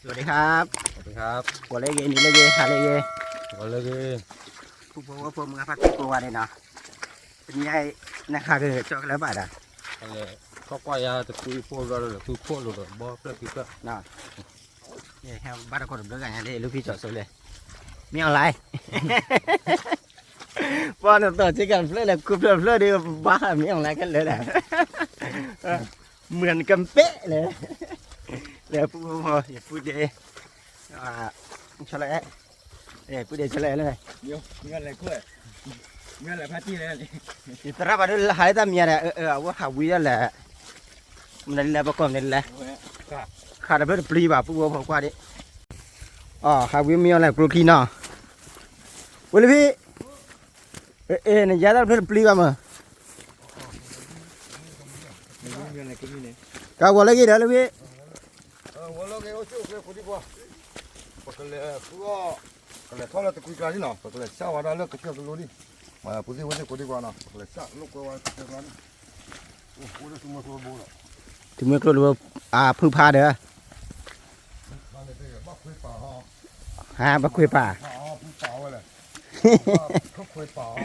สวัสดีครับ สวัสดีครับ ဂီၤလၢအဂ့ၤ နံၤလၢအဂ့ၤ ဟါလၢအဂ့ၤ ဂီၤလၢအဂ့ၤ ဖိဖိဖိဖိ မုၢ်ဂၤဖါတံၢ်ကိးဂၤန့ၣ်နီၤ တနံၤအံၤ နဟးက့ၤကၠီကလၢၤဘၣ်ဒီး ခီကွၢ်ယၤတကွံဖိလီၤဒီး ကွံဖိလိၤဒီး ဘီဖျၢၣ်ကွံဖျၢၣ် ဘၣ်တကိးတဘျုးဂၤညါလံ လူဖံကၠီဆိလံ မ့ၢ်အီၤလဲၣ် ပှၤနသီၣ်ဆ့ကၤဖျၢၣ်လဲၣ် ကွံဖျၢၣ်ဖျၢၣ်ဒီး ဘၣ်မ့ၢ်အီၤလဲၣ်ခဲလၢာ်လဲၣ် မုၢ်နကပဲလဲၣ် လဲၤပူဖိ ယပူဒ့ ဆီလၢအဲ ပူဒ့ဆီလၢအဲလၢ မ့ၢ်လဲၤခိၣ် မ့ၢ်လဲၤဖါတံၢ်လဲၣ် ယသရၣ်ဘၣ်ဒိလၢဟးလၢတၢ်မံၤဒီး အဝဲဟးဝံၤဒၣ်လဲၣ် မနုၤလဲၣ် ပကိးမနုၤလဲၣ် ခးတဖျၢၣ်တပျံၤဘၣ် ပူဖိဖိကွၢ်ဒ့ အီ ဟးဝံၤမ့ၢ်အီၤလဲၣ် ကျိချံနီၤ ဝဲလၢဖံ အဲ နယါတၢ်တဖျၢၣ်တပျံၤဘၣ်မး ကးဂီၤလၢဂ့ၤဒီးလၢဖံ ပကလဲၤဃုအီၣ် ကလဲၤထီၣ်လၢတကွံကျါန့ၣ်နီၤ ပကလဲၤဆှၣ်ဝဲဒၣ်လၢကစၢၢ်ကလိဒံး မၤပူၤသ့ၣ်ဝဲသ့ၣ်ကိးဒံးကွၢ်နီၤ ပကလဲၤဆှၣ်လိာ်ကွဲဝဲကစၢၢ်ကျါန့ၣ် အိၣ်ဒီးသုမွဲကျိတဘိဒီး သုမွဲကျိတဘိ အဖုဖါဒီး ဘၣ်ခွ့ပာ်ဟီ ဟါ ဘၣ်ခွ့ပာ် ဖုပာ်ဝဲလဲၣ် ဖုခွ့ပာ်ဟီ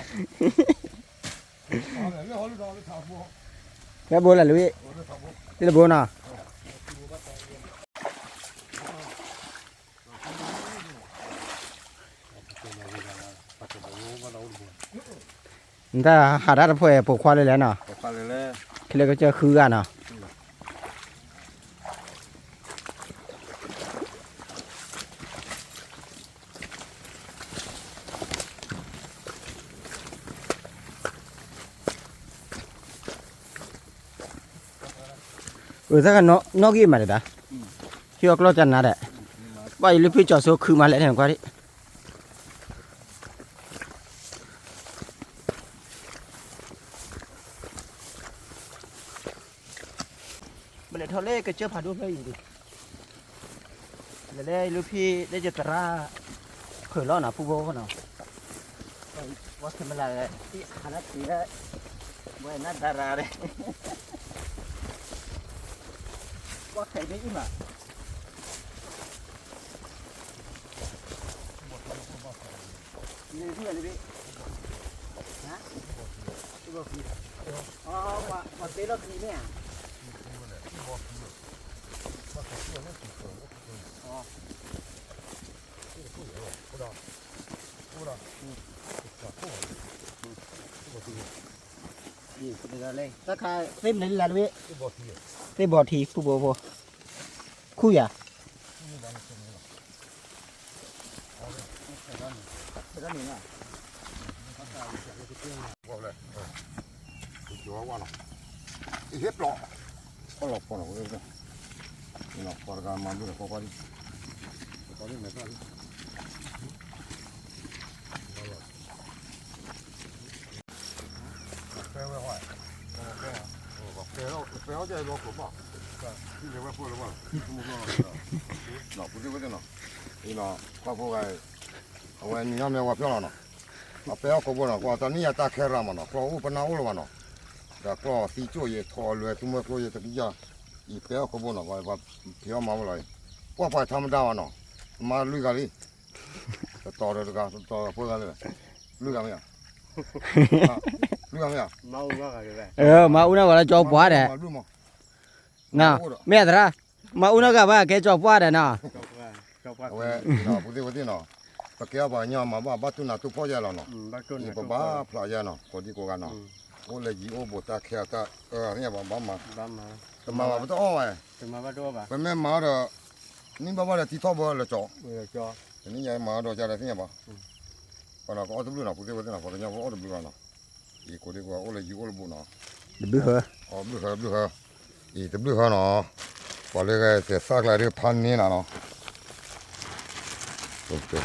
လၢဘိလၢလဝံ လၢဘိနီၤ နတၢ်ဟးတၢ်တဖှဲးပိာ်ခွါလၢလဲၣ်နီၤ ခဲလၢာ်ကစၢၢ်ဃုဂၤနီၤ အၢ တၢ်ကနီၣ်ဂံၢ်မးတဒၣ် ဟံၣ်အီၣ်ကျီၢ်ကနါဒီး ဘၣ်ယလူဖံကၠီဆိခုမးလဲၣ်န့ၣ်ကွၢ်ဒံး ပလဲၤထီၣ်လၢကစၢၢ်ဖးဒိၣ်ဖျၢၣ်အံၤဒံး လဲၤလၢလူဖံလၢယသရၣ် ဖုးလီၤနီၤ ဖုဘိနီၤ ဝါခဲမလၢ် ဟးလၢထံလၢ ဝဲနၢ်ဒါရၤဒီး ဝါခဲမ့ၢ်အံၤမး န့ၣ် ဟါ ပှၤတဲလီၤခံမ့ၢ်ဧါ တၢ်ခါသ့ၣ်မနုၤလၢ်လၢ် သ့ၣ်ဘီထံ ဖုဘိဖိ ခူၣ်ယၤ ဟ့ၣ်ပျီ ပျီပျီ ပှၤတဂၤမၤဘျုးဒီး ကွၢ်ကွၢ်ဒံး ပဲဝဲ ပဲ ပဲအီၣ်ကဲလီၤကျိာ်ဘၣ် လဲၤဝဲဖိလၢဘၣ် ပူၤသ့ၣ်ဝဲသ့ၣ်နီၤ အံၤနီၤ ကွၢ်ဖိဂၤ အဝဲနံၤဟီၣ်မ့ၢ်ဝဲဖျီလီၤနီၤ အပဲအီၣ်ခိးဘိနီၤ ကွၢ်တနံၣ်ညါတၢ်ခဲရၤမးနီၤ ကျီၢ်အိၣ်ပနၢ်အိၣ်လၢၤဘၣ်နီၤ ဒီးကျီၢ်သံကၠိၣ်ယဲ ထိၣ်အလွဲသုမွဲကျိယဲတကယၤ အံၤပဲအီၣ်ခိးဘိနီၤ ကွၢ်အံၤပှၤဖံးအီၣ်မၤဝဲလီၤအံၤ ကွၢ်ပှၤထါမဒါဘၣ်နီၤ မၤလွံၢ်ဂၤလံ တတီၤဒီးတဂၤ တတီၤဒီးဖိဂၤလၢ လွံၢ်ဂၤမ့ၢ်ဧါ လွံၢ်ဂၤမ့ၢ်ဧါ မၤအူနီၢ်ဂၤလၢကၠီပှၢ်ဒီး မၤဘျုးမး မ့ၢ်အသရၣ် မၤအူနီၢ်ဂၤဘၣ်ကဲကၠီပှၢ်ဒီးနီၤ အဝဲ ပူၤသ့ၣ်ဝဲသ့ၣ်နီၤ ပကဲအီၣ်ပှၤကညီမၤဘၣ်ဘၣ်တူၢ်နၤတူၢ်ဖှီၣ်ယဲလီၤနီၤ အံၤပဘၣ်ဖျးယဲနီၤ ကိးဒံကိးဂၤနီၤ အိၣ်လၢယံၤအိၣ်ဘူးတၢ်ခဲအတၢ်အၢ သ့ၣ်ညါဘၣ် ဘၣ်မၤ တမၤဘၣ်ပတအီၣ်ဘၣ် ပမ့ၢ်မၤအီၤဒီး နံၣ်ဘၣ်ဘၣ်ဒီးတံထီၣ်ဘၣ်လၢကၠီ တနံၣ်ညါမၤအီၤဒီးကဒီးသ့ၣ်ညါဘၣ် ပှၤနီၤကအီၣ်တဘျုးနီၤ ပူၤသ့ၣ်ဝဲသ့ၣ်နီၤ ပှၤကညီဖိအီၣ်တဘျုးဘၣ်နီၤ အံၤကိးဒံကိးဂၤ အိၣ်လၢယံၤအိၣ်လၢဘူးနီၤ တဘျုးဟၢ အီၣ်ဘျုးဟၢဘျုးဟၢ အံၤတဘျုးဟၢနီၤ ပှၤလၢဂဲၤသဲးသၣ်ကျါဒ်ဖးန့ၢ်နၤ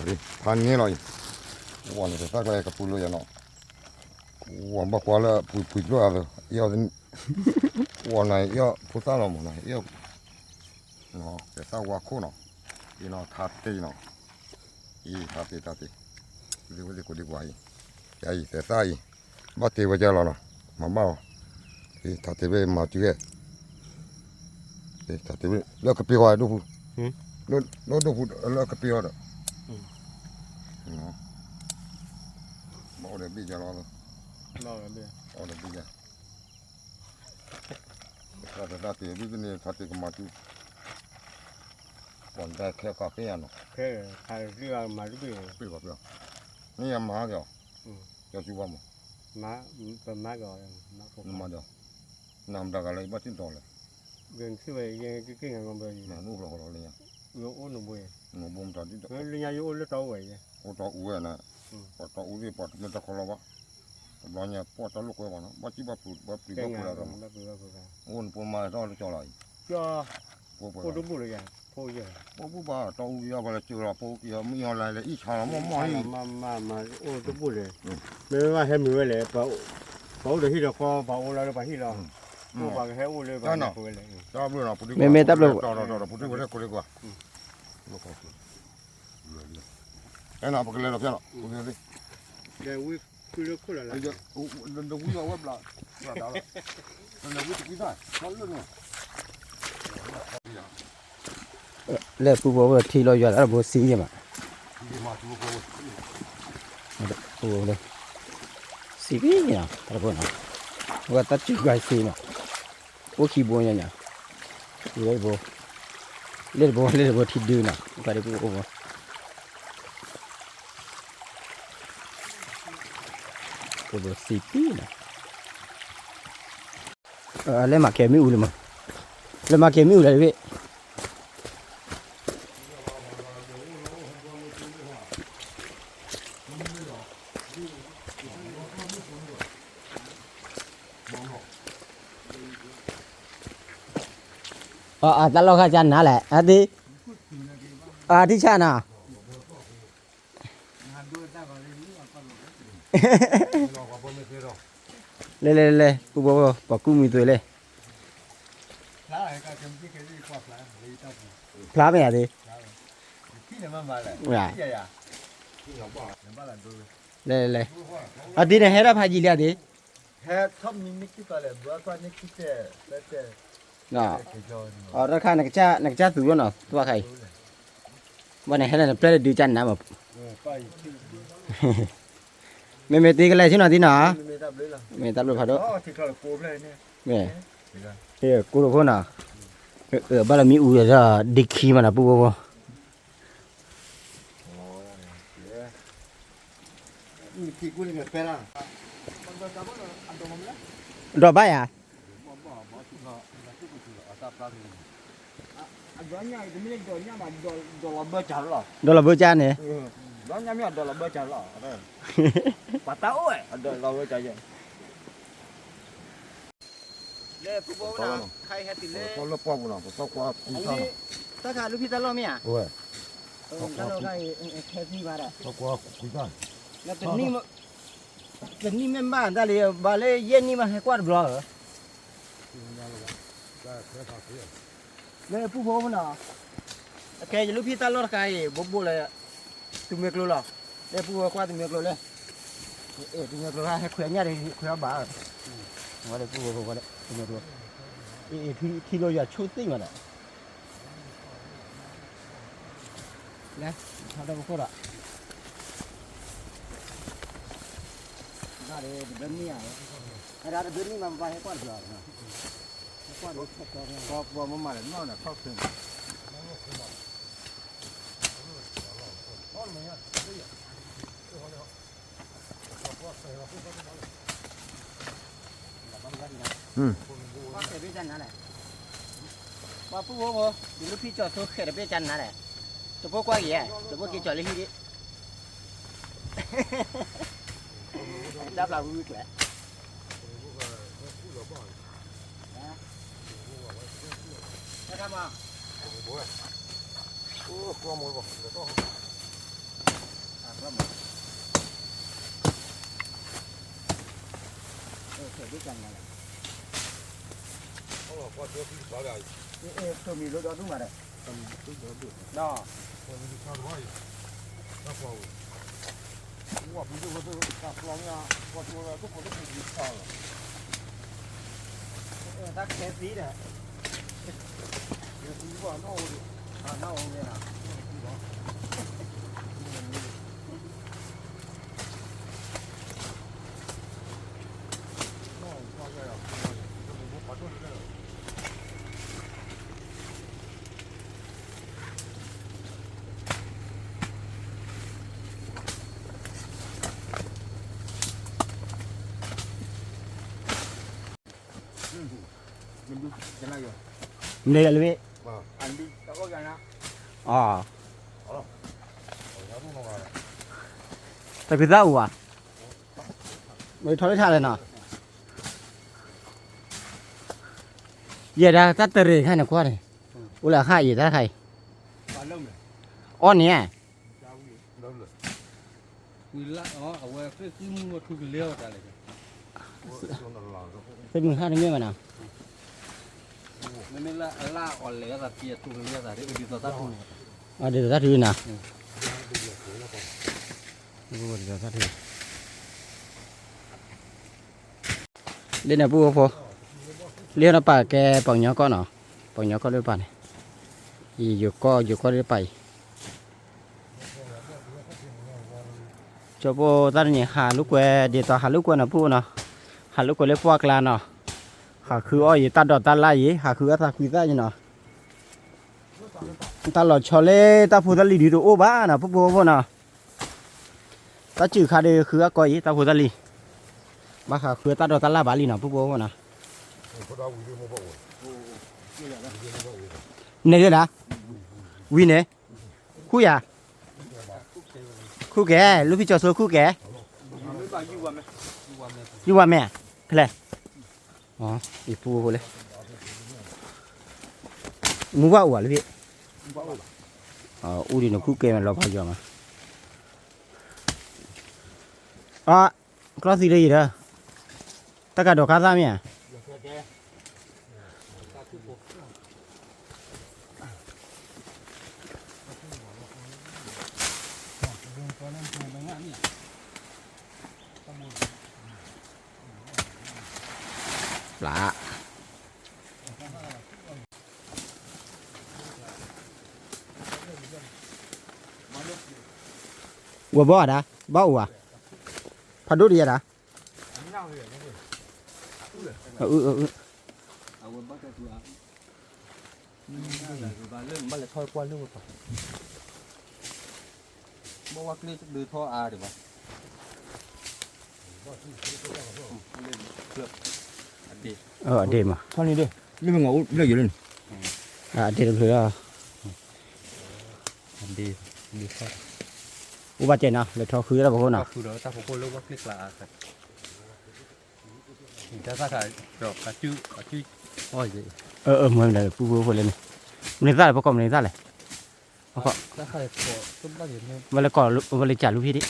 နီၤ ဖးန့ၢ်လီၤအံၤ ဝဲန့ၣ်သဲးသၣ်ကျါကပူၤလိာ်ယၤနီၤ ဝဲဘၣ်ကွၢ်လၢပူၤပူၤကျိၣ်အသး အီၣ် ဝဲနၤအီၣ်ဖိသၣ်လီၤမးနၤ အီၣ် သဲးသၣ်ဝါခိၣ်နီၤ အံၤနီၤ ထါတ့ၢ်နီၤ အံၤထါတ့ၢ်ထါတ့ၢ် ဝဲသ့ၣ်ကိးဒံကိးဂၤအံၤ ယၤအံၤသဲးသၣ်အံၤ ဘၣ်တ့ဝဲကဲလီၤနီၤ မၤဘၣ်အီၤ ထါတ့ၢ်ဝဲမၤတုၤဝဲ ထါတ့ၢ်ဝဲ လၢကပ့ၤဝဲဒိၣ်ဖု ဒိၣ်ဒိၣ်ပူၤလၢကပ့ၤအီၤဒီး, ဘၣ်အိၣ်ဒီးဘ့ၣ်ယၤလီၤ, ဘၣ်အိၣ်ဒီးဘ့ၣ်ယၤ, တၢ်တၢ်တ့ၢ်ဘံၣ်ဘ့ၣ်န့ၣ် ထီၣ်တ့ၢ်ကမၤတုၤ, ပှၤတၢ်ခဲကီၢ်ပ့ၢ်ယၤနီၤ, ပ့ၢ်ဘၣ်ပ့ၢ်, နမၤက့ၤအီၤ, ကၠီစုဘၣ်မး, နမၤဒီး, နမၤတဂၤလၢယဘၣ်တံၢ်တီၤလဲၣ်, နအိၣ်ဖျိလီၤလၢညါ, နအိၣ်မတၤဒ်ဒီး, အိၣ်တီအူဝဲန့ၣ်, ပှၤတီအူသ့ၣ်ပှၤတမ့ၢ်တၢ်ခီလီၤဘၣ်, တဘျီညါပှၤတၢ်လိာ်ကွဲပှၤနီၤ ဘၣ်စံၣ်ဘၣ်ပျူၤဘၣ်ပျံၤဘၣ်ဖုးလၢၤဒီး, အိၣ်နဖိမါတၢ်အီၣ်လၢကၠီလီၤအံၤ, အိၣ်တဘူၣ်လၢယၤ, ပအိၣ်ဘၣ်တီအူက့ၤအီၤ ပှၤလၢကၠီလီၤ ပအိၣ်က့ၤအီၤ မ့ၢ်အီၤလၢအံၣ်ဆါလီၤ မ့ၢ်မ့ၢ်အံၤ, အိၣ်တဘူၣ်လၢၤ, မ့ၢ်ဘၣ်ဟဲမုာ်ဝဲလဲၣ်, ပှၤအိၣ်ဒီးဟံၣ်ဒီးဃီ ပှၤအိၣ်လၢပှၤဟံၣ်လီၤ, ပှၤကဟဲအိၣ်လၢပှၤဝဲလဲၣ်, မ့မ့ၢ်တၢ်ဘျုး, ပူၤတ့ၢ်ဝဲလၢကိးလ့ကွၢ်, အဲၣ်နီၤ ပကလဲၤဒီးဖျါလီၤ, ဝံၤလီၤဝဲဘျး, ဝံၤတကွံသၣ်, လၢပူဖိထံလီၤယွၤလၢဘိစံယဲၢ်မး, ပူဖိလၢ, စံယဲၢ်နီၤ တၢ်တဘိနီၤ, ဝဲတၢ်စုၣ်ကွၢ်စ့နီၤ, အိၣ်ခံဘိညါညါ, လၢတဘိ, လၢတဘိလၢတဘိထံဒုနီၤ, ပူဖိ, ပူဖိစံပံနီၤ. လဲၤမၤကဲၤမ့ၣ်အူလံမး, လဲၤမၤကဲၤမ့ၣ်အူလံတဘ့ၣ်, အတၢ်လီၢ်ခါကနၤလဲၣ်, အဒ့, အထံဆၣ်နီၤ လဲၤလဲၤလဲၤလဲၤ ပူဖိ ပှၤကူၣ်မံၤသွဲလဲၣ်, ဖျါမ့ၢ်ဧါသ့, လဲၤလဲၤလဲၤ, အဒ့န့ၣ်ဟဲဒၣ်ဖးယံာ်လံဧါသ့, ဟဲထီၣ်မံမ့ၢ်ခံသီလဲၣ် ဘၣ်ကွၢ်န့ၢ်ခံတဲ, တၢ်ခါ နကစၢ်သူၣ်လီၤနီၤ သွၣ်ခါအံၤ, ဘၣ်န့ၣ်ဟဲလၢနပျဲၢ်တဒုကၢ်နၤမး, မ့မ့ၢ်တ့ကလဲၤဆ့နီၤသ့နီၤ, မ့ၢ်တၢ်ဘျုးဖးဒိၣ်, မ့ၢ်, ကိၢ်တဖိနီၤ, ဘၣ်လၢမ့ၣ်အူဒီးဒ့ခံမးနီၤ ပူဖိဖိ ဒီးဘၣ်ယၤ, ဒီးလီၤဘၢကၢ်န့ၣ်, ပှၤတၢ်အိၣ်ဝဲ, လၢပူဖိနီၤ ခါအံၤဟဲတုၤလၢ, တၢ်ခါလူဖံတၢ်လီၢ်မ့ၢ်ဧါ, တၢ်လီၢ်ခါအံၤ ခဲသံဘၣ်ဒီး, တနံၣ်မ့ၢ်ဘၣ်တၢ်လံ ဘၣ်လၢယဲၢ်နံၣ်မးဟဲကွၢ်တဘျီဧါ, လၢပူဖိနီၤ, အခဲယလူဖံတၢ်လီၢ်တခါအံၤ ဘိးဘိၣ်လၢ, သူမွဲကျိလီၤ, လၢပူဖိကွၢ်သူမွဲကျိလဲၣ်, အဲ သူမွဲကျိဟဲခွဲးညၣ်ဒီး ခွဲးအီၤဘၣ်, ဝဲလၢပူဖိဝဲလၢ သူမွဲကျိ, အဲ ထံလီၤယွၤဆိၣ်သ့ၣ်မးဒီး လဲၤ, ဟးဒီးပခိၣ်ဒီး, ဘၣ်ဒီးတဘျီနံၣ်ဧါ, အဲဒါတဘျီနံၣ်မး ပဘၣ်ဟဲကွၢ်တဘျီ, ဟဲကွၢ်ဒီး, ပှၤမၤမၤလဲၣ်နီၢ်န့ၣ် ခီၣ်ဆၢ, ပှၤပူဖိဖိ ယလူဖံကၠီၤဆိဃဲးတဘ့ၣ်ကၢ်နၤလဲၣ်, တဘိကွၢ်က့ၤဧါ, တဘိက့ၤကၠီၤလၢဟံၣ်ဒ့ၣ်, တၢ်ဖျါဝံၤဝံၤကျဲး တၢ်ခါမး, တၢ်ခဲသံဒီး, တၢ်ခဲသံဒီး, မ့ၢ်လၢဝဲ, အီ, တၢ်ဖံးသၣ်အိၣ်ဧါ, မ့ၢ်ထီၣ်လၢထးလဲၣ်နီၤ, ယဲဒၣ်တၢ်တရံးခါန့ၣ်ကွၢ်န့ၣ်, အိၣ်လၢအခါအံၤတၢ်တခါအံၤ, အီၣ်န့ၣ်, သ့ၣ်မုၢ်ဟါတမ့ၢ်ဘၣ်နီၤ, ဒ်သိးတၢ်ထုနီၤ, ဒ်သိးတၢ်ထု, လၢနပာ်ကဲပှၤကညီကီၢ်နီၤ, ပှၤကညီကီၢ်လၢပာ်န့ၣ်, ယိၤကီၢ် ယိၤကီၢ်လၢပာ်အံၤ ကၠိဖိသၣ်တနံၤ ဟးလိာ်ကွဲ ဒ်သိးဟးလိာ်ကွဲနီၤ ပူဖိနီၤ, ဟးလိာ်ကွဲလၢပှၢ်ကျါနီၤ, ဟးဃုအီၣ်ယံၤတၢ်ဒိးတၢ်လၣ်ယံၤ ဟးဃုအသးကွံသၣ်ယံၤနီၤ, တၢ်လီၤဆီလၢတၢ်ဖိတၢ်လံၤဒုးတအိၣ်ဘၣ်နီၤ ပူဖိဖိနီၤ, တၢ်စုၣ်ခါဒီးဃုအကီၢ်အံၤ တၢ်ဖိတၢ်လံၤ, ဘၣ်ဃးဃုအတၢ်ဒိးတၢ်လၣ်ဘၣ်လံနီၤ ပူဖိဖိနီၤ, န့ၣ်ဒၣ်, ဝံၤန့ၣ်, ခူၣ်ယၤ, ခူၣ်ကဲ, လူဖံကၠီဆိခူၣ်ကဲ, ယူၤဝါမဲာ်, ဖဲလဲၣ်, ယပူဖိလဲၣ်, မူဘၣ်အိၣ်ဘၣ်လၢဖံ, အိၣ်ဒံးနခူၣ်ကဲမးလီၤဖးယွၤမး, အ, ကျီသံလၢယံၤဒီး, တၢ်ကးဒိးခါသၣ်မ့ၢ်ဧါ, ပျၢ် ဝဲဘီၣ်ဧါဒၣ်, ဘီၣ်အိၣ်ဧါ, ဖးဒိၣ်တယၤဒၣ်, အအုအအု, ဘၣ်လဲၤထီၣ်ကွၢ်လၢဝဲပှၤ, ဘၣ်ဝဲကျ့ဒုးထီၣ်အါဒံးဘၣ်, အဒ့မး, ထီၣ်န့ၣ်ဒီး, လၢမ့ၢ်ငါအိၣ်ဘျဲၣ်ယိာ်လၢန့ၣ်, အဒ့တဖျၢၣ်လီၤ, အဒ့, အိၣ်ဘၣ်ကဲနီၤ လဲၤထီၣ်ဃုတၢ်ဖီခိၣ်နီၤ, မ့ၢ်လဲၤပူဖိဖိလဲၣ်န့ၣ်, မနုၤသၣ်လဲၣ် ပကိးမနုၤသၣ်လဲၣ်, ဝဲလဲၤကိး ဝဲလဲၤကးလူဖံဒံး,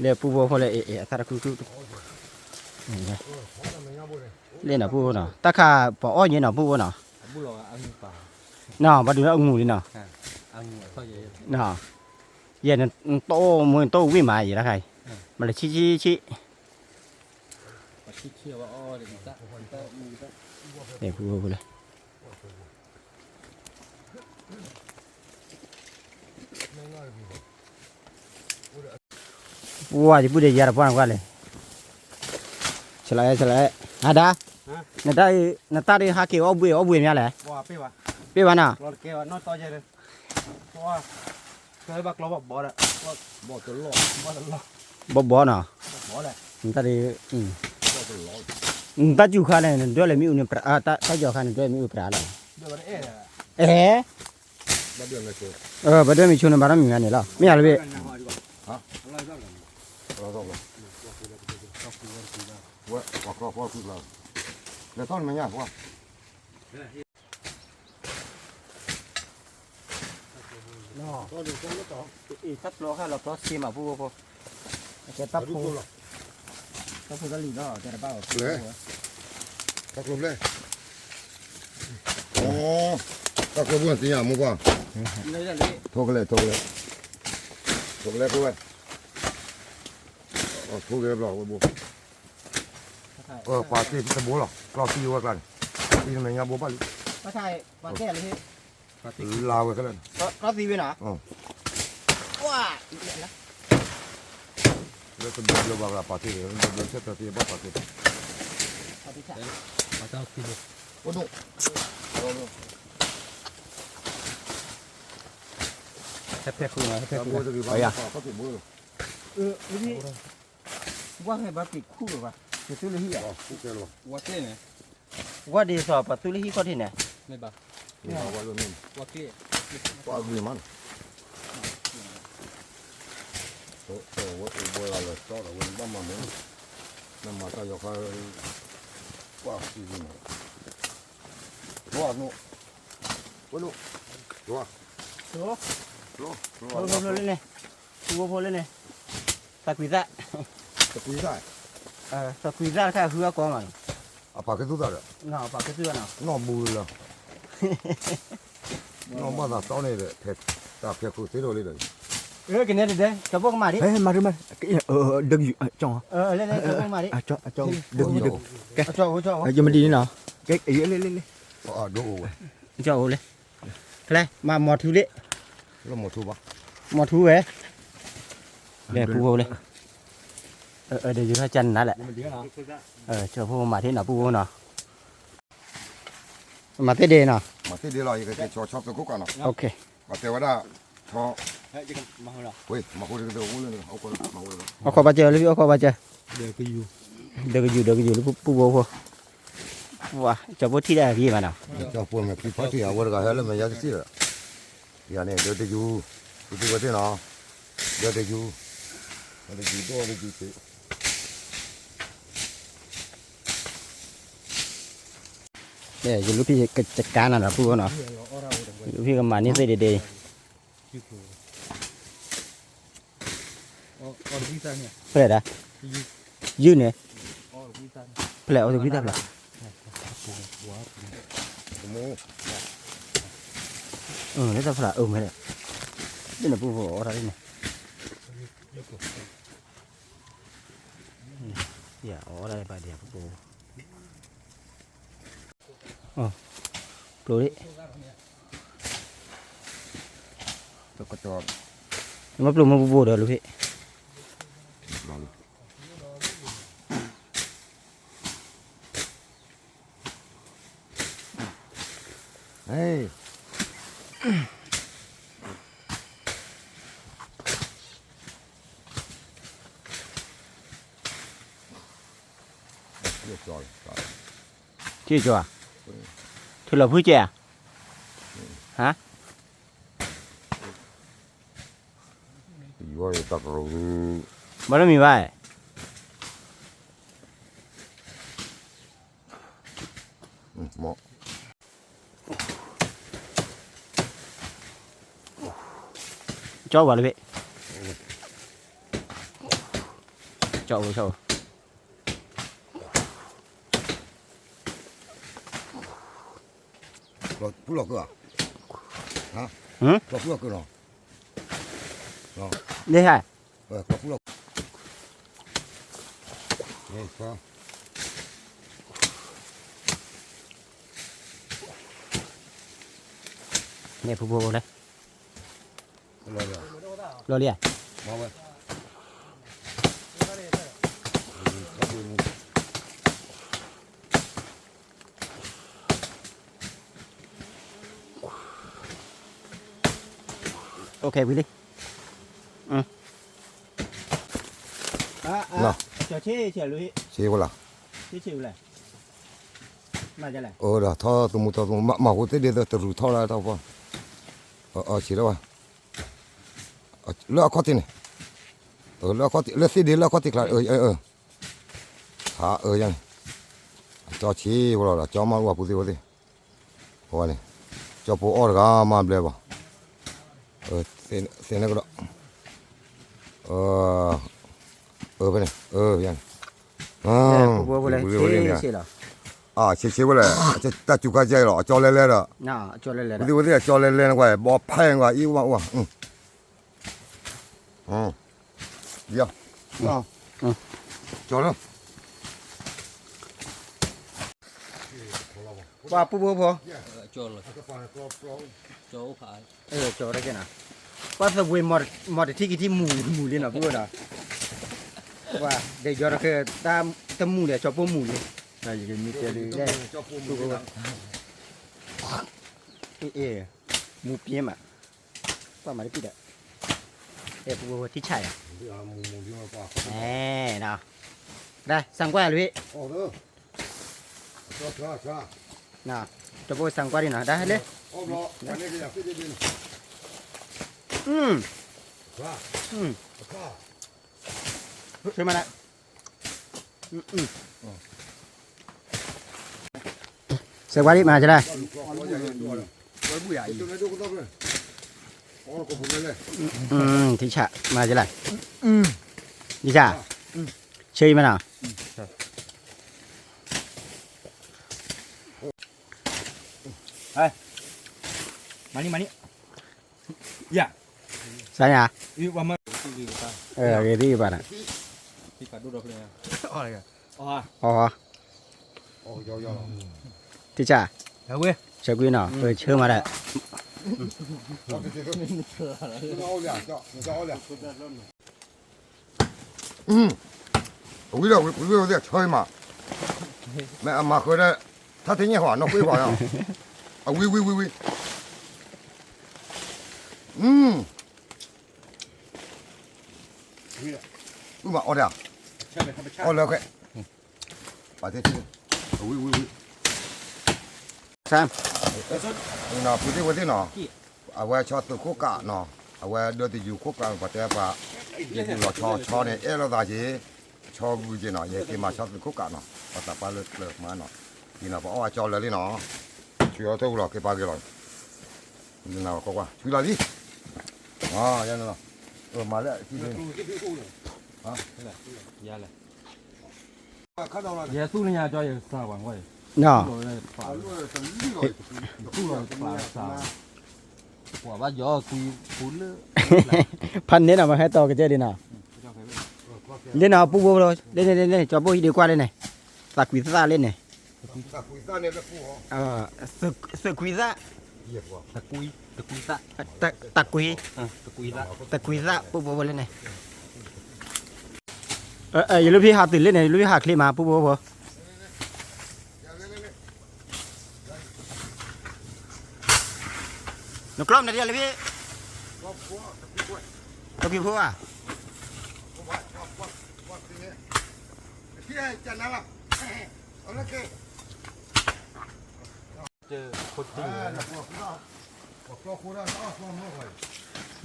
လၢပူဖိဖိလဲၣ် အသၣ်တခုခု, လၢနီၤပူဖိနီၤ တၢ်ခးပှၤအီၣ်ညါနီၤပူဖိနီၤ, နီၤ ပှၤဒုးလၢအငူလံနီၤ, ယဲနတိၢ်မူနတိၢ်ဝံၣ်မးယဲတၢ်ခါအံၤ, မ့ၢ်လၢဆံၣ်ဆံၣ်ဆံၣ်, ပူဖိဖိလဲၣ် ပှၤယပုၢ်ဒီးယၤတပှၢ်နကွၢ်လဲၣ်, ဆလးအဲ ဆလးအဲ, အဒါ, နတၢ်ဒ်ဟးက့ၤအီၣ်ဘှ့ၣ်အီၣ်ဘှ့ၣ်မးလဲၣ်, ပ့ၢ်ဘၣ်နီၤ, ဘီဘီနီၤ, နတၢ်စူၤခါန့ၣ် နဒွဲၣ်လၢမ့ၣ်အူန့ၣ်ပြး, တၢ်စူၤခါန့ၣ် နဒွဲၣ်လၢမ့ၣ်အူပြးလီၤ, အဲ ဘၣ်ဒွဲၣ်မ့ၢ်ဆိန့ၣ် ဘၣ်နီတမံၤမးန့ၣ်လီၤ မ့ၢ်ဧါလၢဘ့ၣ်, တၢ်ပျီခါလီၤပျီစ့မးဖိဖိ, ကဲတၢ်ဖိ, တၢ်ဖိတၢ်လံၤလီၤ တဲတဘၣ်ဘၣ်, တၢ်ကျိၤဘျဲၣ်, တၢ်ကျိၤဘျဲၣ်သ့ၣ်ညါမိၢ်ပှၢ်, ထိကလဲၣ် ထိကလဲၣ်, ထိကလဲၣ်ဖိဝဲ, ထိကလဲၣ်ဘျီဝဲဘိ, ပှၤသ့ၣ်တဘိလီၤ ကျီသံဝဲကျါန့ၣ်, သံတမဲာ်ညါဘိဘၣ်လံ ပှၤထါ ပှၤကဲလၢဟ့ၣ် လါဝဲခဲလၢာ် ဒီသံဝဲနီၤ ဝါ လၢတဘျီဘျီဘၣ်ဂၤပာ်တ့ၢ် တဘျီဘျီဆၢထၢၣ်တ့ၢ်ဘၣ်ပာ်တ့ၢ် ပှၤတၢ်ခံဘိ အိၣ်ဒိၣ် ဟဲဖဲဃုာ်နီၤ ဟဲဖဲဃုာ်နီၤ ဝါဟဲဘၣ်က့ၤခူၣ်လၢၤဘၣ် ကသူလၢဟံၣ်လီၤ ဝါကျဲန့ၣ် ဝါဒ်သိးပသူလၢဟံၣ်ခီၣ်ထံးန့ၣ် ဝါကျဲ ပှၤဂ့ၤမးနီၤ ဝဲအိၣ်ဘှီလၢစီဒီးဝဲဘၣ်မၤမ့ၢ် နမၤတၢ်ယီၤခါ ပှၤစံးဂ့ၤနီၤ ဝါနိ ဝဲနိ ဝါ ဖိလၢန့ၣ် ဖိဖိလၢန့ၣ် သးကွံာ်သၣ် သးကွံာ်သၣ် သးကွံာ်သၣ်တခါဃုအကီမးနီၤ အပာ်ကဲသုသၣ်ဒီး ပာ်ကဲသုသၣ်နီၤ နီၢ်ဘူလၢ နီၢ်ဘၣ်သးတီန့ၣ်ဒီး ဖဲတၢ်ဖဲခိၣ်သ့ဒီးလံဒီး ကနဲတဒဲ ကဘိကမၤဒံး မၤဒံးမၤ ဒကယူၤ ကၠီ လဲၤလဲၤ ကဘိကမၤဒံး ဒကယူၤ ကဲ ယမဒံးနီၤ ကဲ လဲၤလဲၤလဲၤလဲၤ ဒိအိၣ်ဝဲ ကၠီအိၣ်လဲၤ ဖဲလဲၣ် မၤမီၤထူလံ လၢမီၤထူဘၣ် မီၤထူဝဲ လဲၤပူဖိလဲၤ ဒကယူၤထီၣ်ကၢနၤလဲၣ် ကၠီဖိမၤထံနီၤပူဖိနီၤ မၤသ့ဒ့နီၤ မၤသ့ဒ့လီၤ ယကကဲဆီဆီသုးခိၣ်ကးနီၤ ပှၤတဲဝဲဒၣ် ဆီ ဝ့ၢ် မၤဃိတကတၢၢ်အိၣ်လၢ အခီၣ်ဘၣ်စၢၤလၢ အခီၣ်ဘၣ်စၢၤ ဒကယူၤ ဒကယူၤလၢပူဖိဖိ ဝါ ကၠီဖိထံၣ်ဒၣ်ဂ့ၤမးနီၤ ကၠီဖိမဲာ်ချံဖီထံၣ်အဝဲတဂၤဟဲလၢမဲာ်ညါတစံၣ်လီၤ ယၤန့ၣ် ဒကယူၤ ပူဖိဝဲသ့ၣ်နီၤ ဒကယူၤ ဒကယူၤဒိၣ်ဒကယူၤသ့ၣ် ယလူၤဖံးကကါနၤဒီးပူဖိနီၤ လူၤဖံးကမၤန့ၢ်သ့ၣ်ဒ့ဒ့ ဖဲလဲၣ်ဒၣ် ယုၢ်န့ၣ် ဖဲလဲၣ်အီၤတဝံသၣ်ဖဲလဲၣ် လၢတၢ်ဖျါအၢမဲာ်လဲၣ် ဒ်န့ၣ်ပူဖိအီၣ်တၢ်ဒ်န့ၣ် ယအီၣ်တၢ်ဘၣ်ဒံးပူဖိ ပျိဒံး မ့ၢ်ပျိမ့ၢ်ပူဖိဒီးလူၤဖံး ထံၣ်ကၠီၤဧါ, ထံၣ်လီၤဖုကဲဧါ, ဟါ, ဘၣ်တမံၤဘၣ်, ကၠီဝဲလၢဖဲ, ကၠီဝဲ, ကၠီဝဲ, ဖုလီၤကၢၢ်ဧါ, ဖုလီၤကၢၢ်နီၤ, န့ၣ်ဟဲ, န့ၣ်ဖုဖုလဲၣ်, လီၤလံဧါ. OK ဝံၤလံ, ဆ့ဝဲလီၤ, အဒီးထီၣ်သမူထီၣ်သမူ မၤဟူသ့ၣ်ဒ့သၢတရူးထီၣ်လၢတၢ်ဖီ, ဆ့လၢဝဲ, လၢအခီၣ်ထံးန့ၣ်, လၢအခီၣ်ထံး လၢသ့ၣ်ဒ့လၢအခီၣ်ထံးကျါ, ဟါအၢယၤန့ၣ်, အကၠီဆ့ဝဲလီၤဒီး ကၠီမၤအူအပူၤသ့ၣ်ဝဲသ့ၣ်, အဝဲန့ၣ်, ကၠီဖိအီၣ်တဂၤမၤဘျဲဘၣ်, သ့ၣ်န့ၣ်ကဒီး, အၢဖဲန့ၣ်, အၢယၤန့ၣ်, ဆ့ဆ့ဝဲလဲၣ်, တၢ်စူၤခါကဲလီၤ အကၠီလဲလဲဒီး, ဝဲသ့ၣ်ဝဲသ့ၣ်အကၠီလဲလဲနကွၢ် ဘီဖဲနကွၢ် အံၤဝဲ, ကၠီလၢ, ပှၤပူဖိဖိ, ကၠီလီၤ, ကၠီအိၣ်ဖး, ကၠီတကဲနီၤ, ပှၤသဝ့ၤမီၤတထံၣ်ကထံၣ်မူၤမူၤလံနီၤ ပုၢ်ဝဲၢ်နီၤ, ပှၤဒဲးကၠီတကဲ, တၢ်တမူၤလံ ကၠီပိၢ်မူၤလံ, ယကမံတဲဒုး, အ့ၣ်, မူၤပြဲမး, ပှၤမၤတပံၢ်ဒီး, အဲၣ် ပုၢ်ဝဲၢ်ထံၣ်ဆၣ်ယၤ, အဲၣ်, ဒၣ် သံကွၢ်ယၤလၢ ကၠီပိၢ်သံကွၢ်ဒံးနီၤ ဒၣ်ဟဲလၢ, ဆၢမးလၢ, သံကွၢ်ဒံးမၤကလဲၣ်, ထံၣ်ဆၣ်မၤကလဲၣ်, ထံၣ်ဆၣ်, ဆၢအံၤမးနီၤ မၤန့ၢ်မၤန့ၢ်, ယၤ, စါညါ, ဂ့ၤသံဘၣ်နၤ, အီ, ထံၣ်ဆၣ်, ဆၢကွံာ်နီၤ ပဆၢမၤဒၣ်, အဝံၤဒီး ဝံၤဝံၤဝဲသ့ၣ်ဆၢမး, မ့ၢ်အမၤဃၢၤဒီး ထါတညဲၣ်ဃီ နီၢ်ကွ့ၢ်ဃီ, အဝံၤဝံၤဝံၤဝံၤ, မၤအီၣ်ဒၣ်, အီၣ်လၢခဲ, ပာ်တ့ၢ်, အဝံၤဝံၤဝံၤ ဆၢ, ပူၤတ့ၢ်ဝဲသ့ၣ်နီၤ, အဝဲဆီသုးခိၣ်ကးနီၤ, အဝဲဒၢတယူၤခိၣ်ကျါ ပှၤတဲပှၤ, ယဒုးလီၤဆီဆီန့ၣ် အဲၣ်လိာ်သးက့ၤ, ဆီဂုၤက့ၤနီၤ ယဟဲက့ၤမၤဆီသုးခိၣ်ကးနီၤ, ပှၤသးပှၢ်လၢကျၢၤမးနီၤ, က့ၤနီၤ ပအီၣ်အကၠီလၢာ်လံနီၤ, ဆူအီၣ်တၢ်အူလီၤ က့ၤပာ်က့ၤလီၤ, ကွၢ်ကွၢ် ဆူလီၤလံ, မၤလၢ, ယသူၣ်လၢညါကၠီယကစၢ်ပှၤကွၢ်, ဖးန့ၣ်နီၤ မဟဲတီကစဲဒ်နီၤ, လၢနီၤ ပူဖိလီၤ, လၢန့ၣ် လၢန့ၣ် ကၠီပိၢ်ဟံးဒံးကွၢ်လၢန့ၣ်, သးကွံသၣ်လၢန့ၣ်, သးကွံသၣ်, သးကွံ, သးကွံ, သးကွံသၣ် ပူဖိလၢန့ၣ်, ယလူၢ်ဖံးဟးတုၤလၢန့ၣ် ယလူၢ်ဖံးဟးချ့မး ပူဖိဖိ နကျီၢ်မနုၤဒ်လဲၣ်ဖံ, တကံၢ်ဖိဧါ,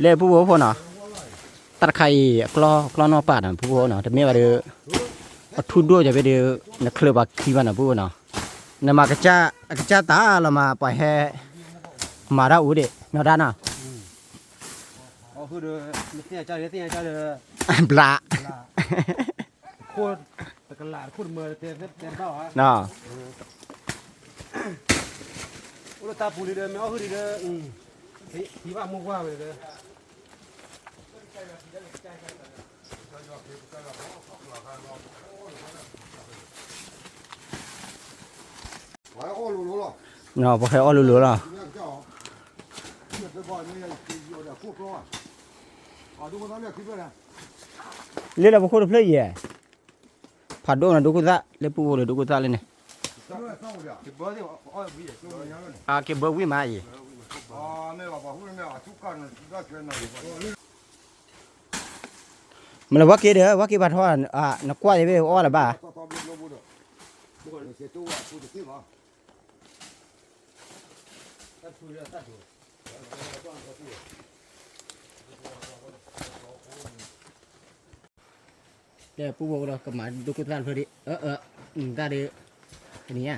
လၢပူဖိဖိနီၤ, တၢ်တခါအံၤ အကျီ အကျီနီၢ်ပာ်နီၤ ပူဖိနီၤ တမ့ၢ်ဘၣ်ဒီး အထူဒိၣ်ယၤဖဲဒီး နချၢးပှၤခံဘၣ်နီၤ ပူဖိနီၤ, နမၤကစၢ် အကစၢ်တၢ်လီၤမး ပှၤဟဲ မၤတၢ်အိၣ်ဒံး နီၢ်ဒါနီၤ, ဘျး အိၣ်လၢတၢ်ပူၤလံဒီး မ့ၢ်အီၣ်ဟုၣ်လံဒီး ဟံးဘၣ်မိၢ်ပှၢ်ဝဲဒီး ပှၤဟဲအီၣ်လိၤလိၤလီၤ, လၢလၢပခိၣ်တဖျၢၣ်ယဲၢ်, ဖးဒိၣ်နီၤ ဒိခိၣ်သၣ် လၢပူဖိဒီးဒိခိၣ်သၣ်လၢန့ၣ်, က့ၤဘၢဝံၣ်မးအံၤ, မ့ၢ်လၢဝဲက့ၤဒီး ဝဲက့ၤဘၣ်ထီၣ် နကွၢ်ယဘ့ၣ်အီၣ်လၢၤဘၣ်, တဲပူဖိဒီး ကမၤဒိခိၣ်သၣ်တဖျၢၣ်ဒံး, အၢ အၢ နတၢ်ဒီး တနံၤညါ,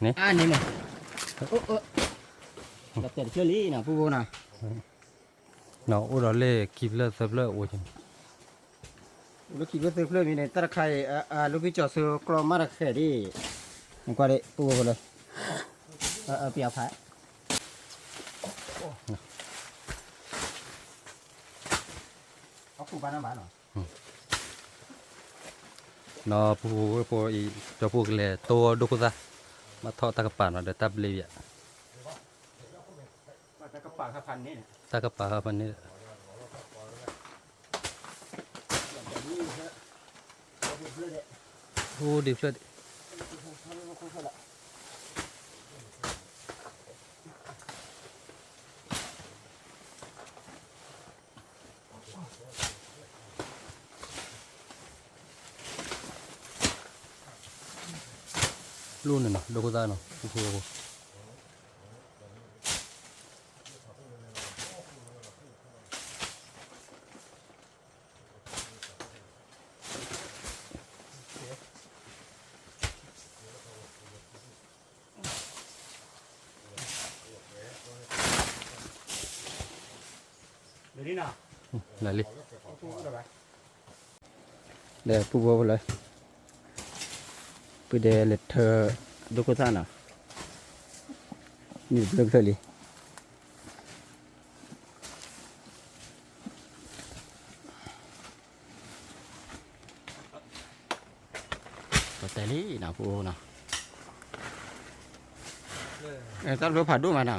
အါန့ၢ်မး, အၢ အၢ ဒီးတဲာ်တဖျၢၣ်လံနီၤ ပူဖိနီၤ, အိၣ်ဒီးလၢခံဖျၢၣ်သၢဖျၢၣ်အိၣ်က့ၤ, အိၣ်လၢခံဖျၢၣ်သၢဖျၢၣ်မ့ၢ်န့ၣ် တၢ်တခါအံၤ အလိၣ်ဖံကၠီၤဆၢကျီမးတဃဲၤဒံး, နကွၢ်ဒံး ပူဖိလၢ အၢ ပျီဖး အီၣ်ကူၣ်ဘၣ်နီၢ်ဘၣ်နီၤ, နီၤ ပူဖိဖိအံၤ ကၠီဖိကလဲၤတိၢ်ဒိခိၣ်သၣ်, ဘၣ်ထီၣ်တၢ်ကပၤနီၤ ဒီးတၢ်ဘျ့ယၤ, တၢ်ကပာ်ဃာ်ဖးန့ၣ်, အိၣ်ဒံးဖျၢၣ်ဒံး, လူန့ၣ်နီၤ ဒိခိၣ်သၣ်နီၤ ဖုဖိ လၢလံ, ဒီးပူဖိလၢ ပဒဲလဲၤထၢ ဒိခိၣ်သၣ်နီၤ, န့ၣ်တဖျၢၣ်ကတၢၢ်လံ. ပတဲလံနီၤ ပူဖိနီၤ, တၢ်တဖျၢၣ်ဖးဒိၣ်မးနီၤ,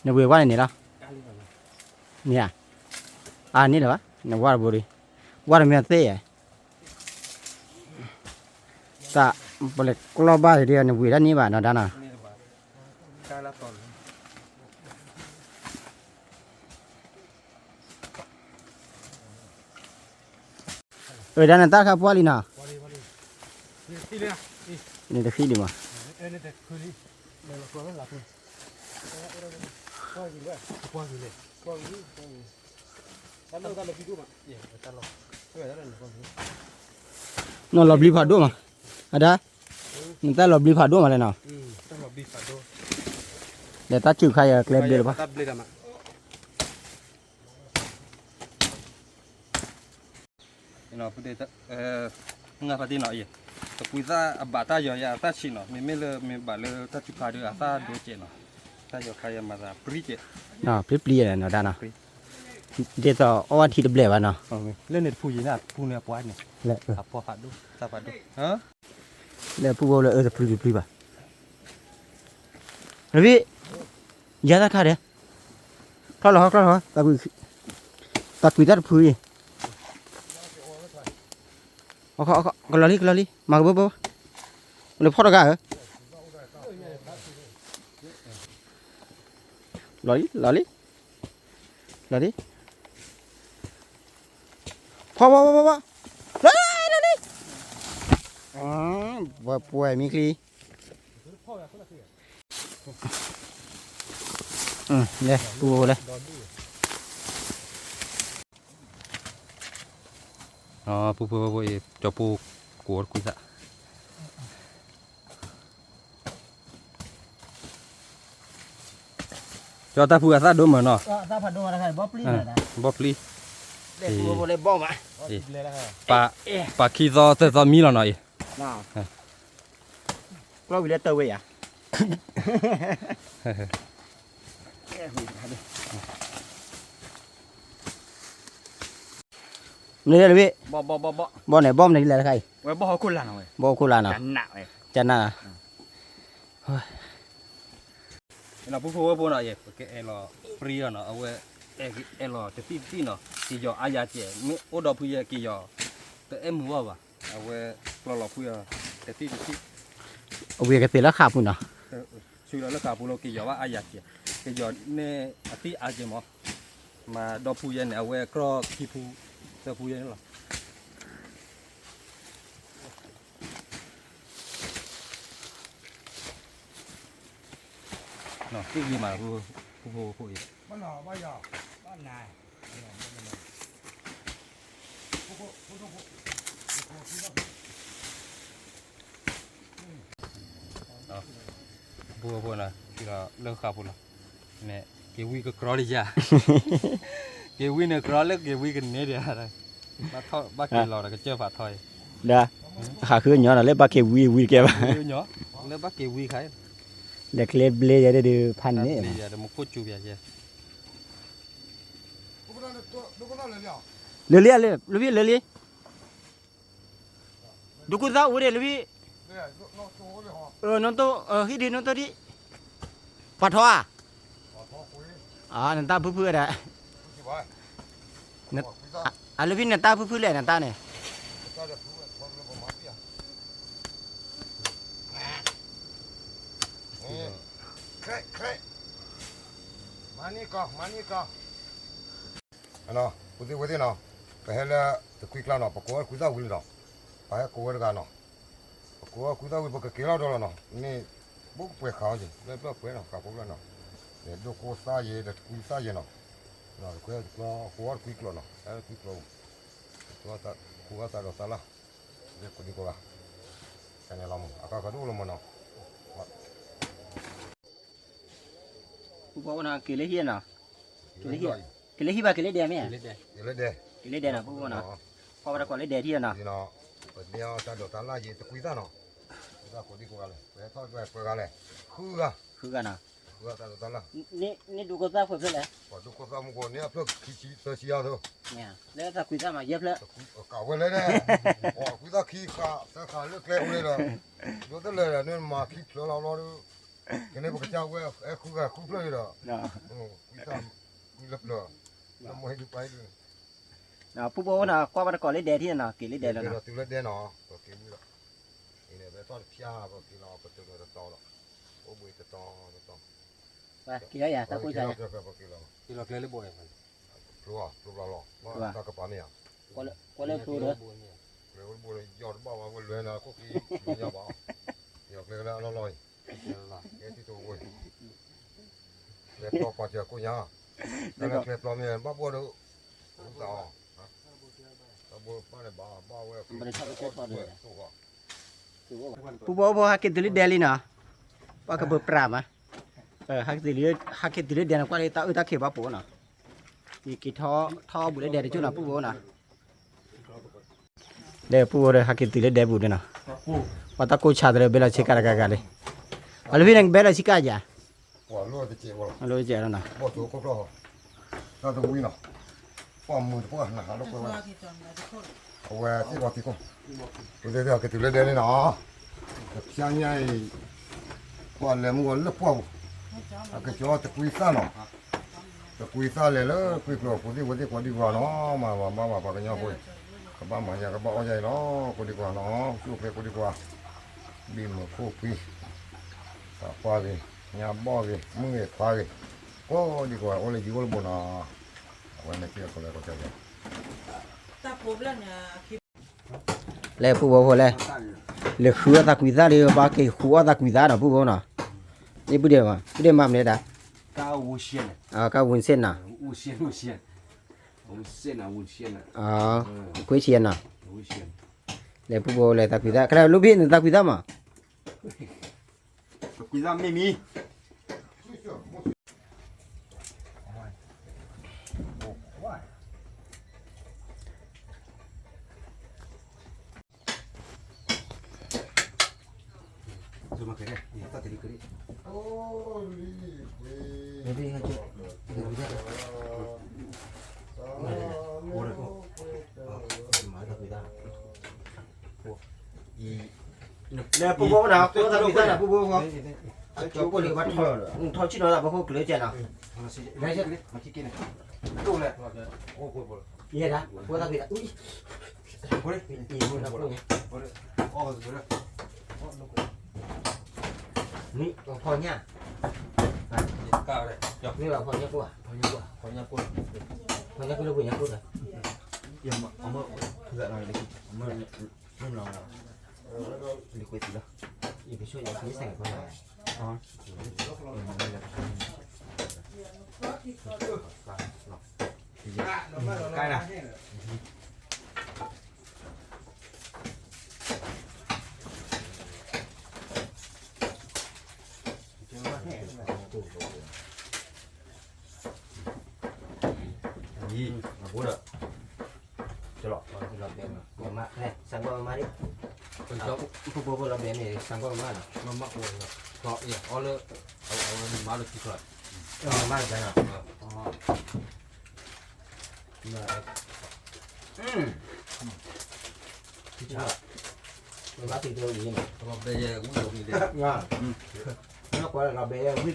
နဝံၤဝါန့ၣ်န့ၣ်လီၤ, န့ၣ်ဧါ, အါန့ၣ်လၢၤဘၣ် နဝါတဘိဒီး, ဝါတမ့ၢ်သ့ၣ်ဧါ, တၢ် ပလဲၤကျီဘၣ်ဒ် နဝံၤတၢ်န့ၣ်ဘၣ်နီၤ ဒါနီၤ. အၢ ဒါနတၢ်ခါပှၢ်လံနီၤ, နတဃံလံမး, နီၤလီၤဘျံဖးဒိၣ်မး, အဒါ, နတၢ်လီၤဘျံဖးဒိၣ်မးလဲၣ်နီၤ, ဒီးတၢ်စူၤခါယၤကျဲဘျ့လၢၤဘၣ်. ဖဲတ့နီၤ, တကွံသၣ်အဘၣ်တၢ်ယီၤယၤအသၣ်ဆံးနီၤ, မ့မ့ၢ်လၢမ့ၢ်ဘၣ်လၢတၢ်စူၤခါဒီးအသၣ်ဒိကဲးနီၤ, တၢ်ယီၤခါယၤမၤသးပျံၤကဲး, ပျံၤပျံၤနီၤ ဒါနီၤ, ဒ်သိးအီၣ်ဝဲထံတဘျဲၣ်ဘၣ်နီၤ, လၢန့ၣ်တဖုယံၤန့ၣ် အဖုန့ၣ်အပှၤန့ၣ်, အပှၤဖးဒိၣ် တၢ်ဖးဒိၣ် လၢပူဖိလၢအၢတပျံၤတပျံၤဘၣ်, ရဘံ, ယၤတၢ်ခါဒီး, ချီလီၤဟီ ချီလီၤဟီ, သးကွံတၢ်တဖုအံၤ, ကလီၤလံ ကလီၤလံ မၤကဘၢဘၢ, လၢဖီၣ်တဂၤဧၢ, လီၤလံ လီၤလံ, လီၤလံ, ဖီၣ်ဖီၣ်ဖီၣ်ဖီၣ်, လီၤလံ, ပှဲၤမံချံ လဲၤပူဖိလဲၤ, ပူဖိဖိအံၤ ကၠီပူကိးတကွံသး, ကၠီတၢ်ဖုအသၣ်ဒိၣ်မးနီၤ, ဘီပျံၤ, ပာ်ခံသီသၢသီမံလီၤနီၤအံၤ ကျီၢ်ဝံၤလၢတၢ်ဝဲယၤ, မ့ၢ်လၢဝံၤ, ဘီၣ်န့ၣ် ဘီၣ်မနုၤလဲၣ်တခါအံၤ, ဘီၣ်ဟီၣ်ခိၣ်လာ်နီၤ, ကနၣ်, ပူဖိဝဲဖိနီၤ ပကအဲၣ်လီၤပြံလီၤနီၤ အဝဲ အဲၣ်လီၤတသံၣ်တသံၣ်နီၤ ကယီၤအါယၤစဲး မ့ၢ်အိၣ်ဒီးဖုယဲၢ်ကယီၤ တအဲၣ်မုာ်ဘၣ်ဘၣ် အဝဲကျီလီၤဖုယီၤတသံၣ်တသံၣ် အဝဲကသ့လၢဃာ်ပူၤနီၤ ဆူလီၤလၢဃာ်ပူၤလီၤ ကယီၤဘၣ်အါယၤစဲး ကယီၤန့ၢ်အသံၣ်အါကဲမး မၤဒီဖုယဲၢ်န့ၣ် အဝဲကြီခံဖု သၢဖုယဲၢ်န့ၣ်လီၤ သ့ၣ်ဂ့ၤမး ဖိဖိဖိအံၤ ဖိဖိဖိနီၤ လၢဃာ်ဖိလီၤ မ့ၢ်က့ၤဝံကကြီတယၤ က့ၤဝံန့ၣ်ကြီလၢက့ၤဝံကန့ၢ်ဒံး ဘၣ်က့ၤလီၤဒီးကစၢၢ်ဖးထီအံၤ ဒီး ဟးဃုညီဒီးလၢဘၣ်က့ၤဝံ ဝံတကဲဘၣ် လၢဘၣ်က့ၤဝံခါ လဲၤကျဲဘျ့ယဲဒၣ်ဒုးဖးန့ၣ် မူခိၣ်စူၤယဲ လၢလံ လၢလံ လၢလံ ဒုးကူသးအိၣ်ဒံးလၢဘံ နီၢ်တိၢ် ဟံၣ်ဒံးနီၢ်တိၢ်ဒံး ပှၤထီဧါ နတၢ်ဖုၣ်ဖုၣ်ဝဲဒၣ်, အလၢဖဲနတၢ်ဖုၣ်ဖုၣ်လဲၣ်နတၢ်န့ၣ်, မၤန့ၢ်ကီၢ် မၤန့ၢ်ကီၢ်, ပူၤသ့ၣ်ဝဲသ့ၣ်နီၤ, ပဟဲလၢတကွံကျါနီၤ, ပကိးဝဲတကွံသၣ်ဝံၤလံနီၤ, ပဟဲကိးဝဲတဂၤနီၤ, ပကိးဝဲတကွံသၣ်ဝံၤ ပကက့ၤလီၤဒီးလီၤနီၤ, မ့ၢ်ဘိၣ်ကပှဲၤခးအီၤက့ၤ လၢပျၢၢ်ပှဲၤနီၤ ဃးဖိလၢနီၤ, ဒိၣ်ကိၢ်သၣ်ယဲ ဒီးတကွံသၣ်ယဲနီၤ, ကိးဝဲတကွံကျီနီၤ, တကွံကျီ, တကွံသၣ်ဒီးသၣ်လၢ်, ကိးဒံကိးဂၤ, ကန့ၣ်လီၤမး အခါခါဒိၣ်လီၤမးနီၤ ပူၤဘိနီၤ က့ၤလၢဟံၣ်နီၤ, က့ၤလၢဟံၣ်ဘၣ် က့ၤလၢဒဲမ့ၢ်ဧါ, က့ၤလၢဒဲနီၤ ပူၤဘိနီၤ, ကွၢ်ဘၣ်တကိးလၢဒဲထံၣ်နီၤ, ပဒဲအီၤတၢ်ဒိးတၢ်လၢ်ယံၤ တကွံသၣ်နီၤ, တကွံသၣ်ကိးဒံကိးဂၤလဲၣ် ပဟဲထီၣ်ပှဲၤဂၤလဲၣ် ဃုဂၤ, ဃုဂၤနီၤ, ဃုဂၤတၢ်ဒိးတၢ်လၢ်, န့ၣ်ဒိၣ်ကိၢ်သၣ်ဖဲလဲၣ်, ပှၤဒိၣ်ကိၢ်သၣ်မူကီၢ်န့ၣ် အဖျၢၣ်ခံဆံသၢဆံအါသိး လၢတၢ်ကွံသၣ်မးယဲဖျၢၣ်, ကးဝဲလဲၣ်, ကွံသၣ်ခံဃာ်သၢဃာ်လၢကျဲအိၣ်လၢဒီး, ဒိၣ်တလၢာ်ဒီး နမၤခံဖျၢၣ်လီၤဘျီဒီး, ကန့ၣ်ပကစၢ်ဝဲဟဲဃုဂၤဃုဖျၢၣ်ဒီး, ကွံသၣ်, ကွံလၢပျၢၤ, လၢမ့ၢ်ဟဲဒုးပှၤဟဲဒုး, ပူၤဘိနီၤ ကွၢ်ဘၣ်တကိးလၢဒဲထံၣ်နီၤ က့ၤလၢဒဲလီၤနီၤ, တုၤလၢဒဲနီၤ ပက့ၤဝံၤလီၤ, အံၤန့ၣ် ပဟဲထီၣ်တဖျါ ပက့ၤလီၤ ပတုၤလီၤတတီၤလီၤ, အိၣ်ဘှံးတတီၤတတီၤ, က့ၤလီၤယၤ တၢ်ကိၢ်ဆါယၤ, က့ၤလီၤကျဲလၢဘိး, ဖျိဘၣ်ဖျိဘၣ်လီၤ, တၢ်ကပၤမ့ၢ်ဧါ, ကွၢ်လၢဖျိဒီး, ကျဲအိၣ်တဘိဒီး ယီၢ်တဘၣ်ဘၣ် ဝဲလွဲနၤခိၣ်ခံ, ယီၢ်ဘၣ်, က့ၤလီၤကျဲလၢအလီၢ်လီၤအံၤ, ကဲထံတအိၣ်ဘိအံၤ, ကျဲပျီပှၤစၢၤကိၣ်ညါ, တၢ်လၢကျဲပျီမ့ၢ်ဘၣ်ဘိဒီး, သးအီၤ, တၢ်ဘိပၢ်န့ၣ်ဘၣ်ဘၣ်ဝဲ, ပူၤဘိဖိဟဲက့ၤတုၤလၢဒဲလံနီၤ, ပှၤကပၢၤပြးမး, ဟဲက့ၤတုၤလၢဒဲနီၤ ကွၢ်လၢတၢ်အုၣ်တၢ်ခ့ဘၣ်ပိာ်နီၤ, ယက့ၤထီၣ်ထီၣ်ဘူးလၢဒဲတကၠိၢ်နီၤ ပူၤဘိနီၤ, ဒီးပူၤဘိဒီး ဟဲက့ၤတုၤလၢဒဲပူၤန့ၣ်နီၤ, ပှၤတၢ်ကိၢ်ဆါတရၢဘဲလီၤဆ့ကၤတဂၤဂၤလံ, အလၢဖဲန့ၣ်ကဘဲလီၤဆ့ကၤယၤ, အလၢကဲနီၤ, တၢ်တဝံၤနီၤ, ပှၤမုာ်တပှၢ်နဟးလိာ်ကွဲဝဲ, အဝဲသ့ၣ်ဘီသံခိၣ်, ပသ့ၣ်သ့ၣ်ဟဲက့ၤတုၤလၢဒဲန့ၣ်နီၤ, တဖျါညါအံၤ, ပှၤလဲၤမုၢ်ဂီၤလၢပှၢ်ပူၤ, အကကၠီတကွံသၣ်နီၤ, တကွံသၣ်လဲၤလၢကွံကျိၤ ပူၤသ့ၣ်ဝဲသ့ၣ်ကိးဒံကိးဂၤနီၤ, မၤမၤဘၣ်မၤပှၤကညီဖိ, ကဘၣ်မၤယၤကဘၣ်အီၣ်ယၤအံၤလီၤ ကိးဒံကိးဂၤနီၤ, ဆူၣ်အိၣ်ချ့ကိးဒံကိးဂၤ, ဘံၣ်မုာ်ခိၣ်ဖှံ, သးပှၢ်ဂ့ၤ, ညါဘီၣ်ဂ့ၤ, မုၢ်ဂ့ၤခွါဂ့ၤ, ကိးဒံကိးဂၤ အိၣ်လၢယံၤအိၣ်လၢဘူးနီၤ, အဝဲန့ၣ်စ့ၢ်ကီးလၢကီၢ်ကၠီၣ်တဲၣ် လဲၤပူၤဘိဖိလဲၣ်, လဲၤဃုအီၣ်သးကွံသၣ်လံ ဘၣ်က့ၤဃုအီၣ်သးကွံသၣ်နီၤ ပူၤဘိနီၤ, န့ၣ်ပုၢ်ဒဲးမး ပုၢ်ဒဲးမးမနုၤဒၣ်, ကၢ်ဝူစ့နီၤ, ကွ့ဆံနီၤ, လဲၤပူၤဘိလဲၤသးကွံသၣ် ကလဲၤလူၤဘ့ၣ်န့ၣ်သးကွံသၣ်မး ကွံသၣ်မ့ၢ်မံၤ လဲၤပူၤဘိနီၤ ပူၤသးကွံသၣ်နီၤ ပူၤဘိဖိ ကၠီပိၢ်လံဘၣ်ထီၣ် ထီၣ်ဆံၣ်နီၤသးဘၣ်ခိၣ်ကျၢၤကဲနီၤ ယဲဒၣ် ပူၤသးကွံသၣ် အူ မ့ၢ်ဖီညၣ် မ့ၢ်ဖီညၣ် ဖီညၣ်ကိၢ်လၢပှၤညၣ်ကိၢ်ဒီး မ့ၢ်လီၤ လံကွဲသံလီၤ ယကဆိၣ်ယၤက့ၤစဲးကီး ကဲဒၣ် အံၤ အဃိဒီး ကလီၤ လီၤဘဲမး မ့ၢ်မး စၢ်ကွၢ်မးဒ် ပူၤဘိလီၤဘဲန့ၣ် စၢ်ကွၢ်မးနီၤ မ့ၢ်မးအိၣ်လီၤ အီၤလၢ အဝဲမၤလၢခံခီ မ့ၢ်မးတၢ်နီၤ မ့ၢ်မးတံၤတဝံၤန့ၣ် လီၤဘဲယဲဝံၣ်ကီးမီၤ မ့ၢ်ကွၢ်လီၤဘဲယဲဝံၣ်ကီးမီၤ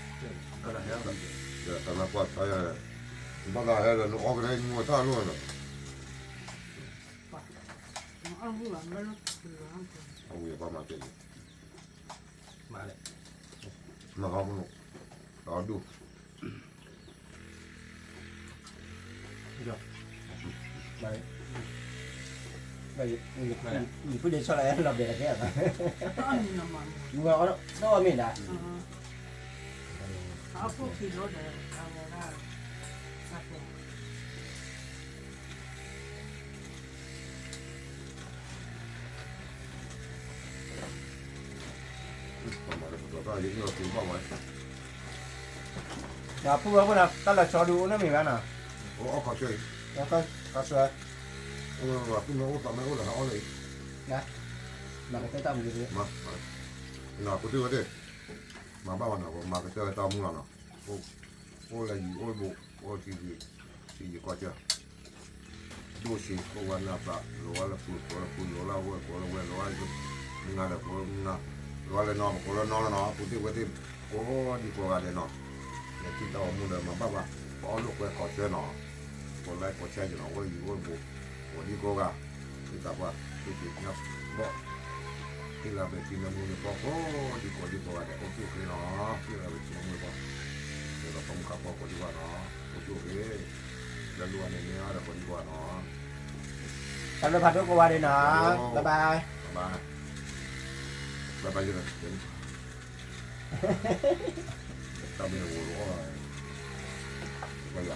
တၢ်မၤကွၢ်ဆါယၤ, ဘၣ်သးဟဲဒီးနအီကနဲနမိၢ်တၢ်လိၣ်လီၤ, အဝံၤပှၤမၤကဲအံၤ, မၤဟီမနုၤ, တအီဒိၣ် ယဖုဒဲဆီလီၤလီၤဘဲတကဲ, တအီမ့ၢ်ဒၣ်, ပှၤမၤလၢပတီၢ်တၢ်ယံၤအီၣ်က့ၤဘၣ်ဝဲ, ဒီးဖုဝဲဖိန့ၣ် တၢ်လၢဆီဒုးအိၣ်န့ၣ်မ့ၢ်ဘၣ်နီၤ, အိၣ်ခီဆၢအံၤ, ခီဆၢ, အိၣ်သူၣ်မ့ၢ်အိၣ်သးမ့ၢ်အိၣ်ဒီးဟးအီၣ်လၢအံၤ, မၤကတၢၢ်တၢ်မူ, ပူၤတ့ၢ်ဝဲသ့ၣ်, မၤဘၣ်ဝဲနီၤ ပမၤကတၢၢ်ဝဲတၢ်မူလီၤနီၤ, အိၣ်လၢယံၤအိၣ်ဘိ, အိၣ်ထံယံၤ, ထံယံၤကီၢ်စၢၢ် ဒိၣ်ဆံး အိၣ်ဝဲနၢ်သး လီၤဝဲလၢပူၤ ကိးလၢပူၤ လီၤလၢဝဲၢ် ကိးလၢဝဲၢ် လီၤဝဲလၢမုၢ်နၤဒီးကိးလၢမုၢ်နၤ, လီၤဝဲလၢနီၢ် ကိးလၢနီၢ်လီၤနီၤ, ပူၤတ့ၢ်ဝဲသ့ၣ် ကိးဒံကိးဂၤဒဲးနီၤ, လဲၤထံၣ်တၢ်ဂီၤမူဒီးမၤဘၣ်ဘၣ်, ပအီၣ်လိာ်ကွဲခီဆၢနီၤ, ကိးlikeကိးshareနီၤ, အိၣ်လၢယံၤအိၣ်ဘူး ကိးဒံကိးဂၤ, သုသးပှၢ် သုသ့ၣ်ညါဘီၣ် ဟ့ၣ်လီၤဘၣ်ထံမ့ၢ်မူမ့ၢ်ပီ ကိးဒံကိးဒံကိးဂၤဒဲး အိၣ်ဆူၣ်အိၣ်ချ့နီၤ, ဟ့ၣ်လီၤဘၣ်ထံမ့ၢ်မူမ့ၢ်ပီ, ဒီးပမုၢ်ခါပီကိးဒံကိးဂၤနီၤ, အိၣ်ဆူၣ်အိၣ်ချ့, လၢလိၣ်ဘၣ်န့ၣ်မ့ၢ်အါဒီးကိးဒံကိးဂၤနီၤ, တၢ်ဘျုးဖးဒိၣ်ကိးဂၤဒဲးနီၤ, bye bye, bye bye, ဘၣ်ဘၣ်ယဲ, တၢ်မ့ၢ်ဂိၢ်လီၤ, ဘၣ်ယဲ.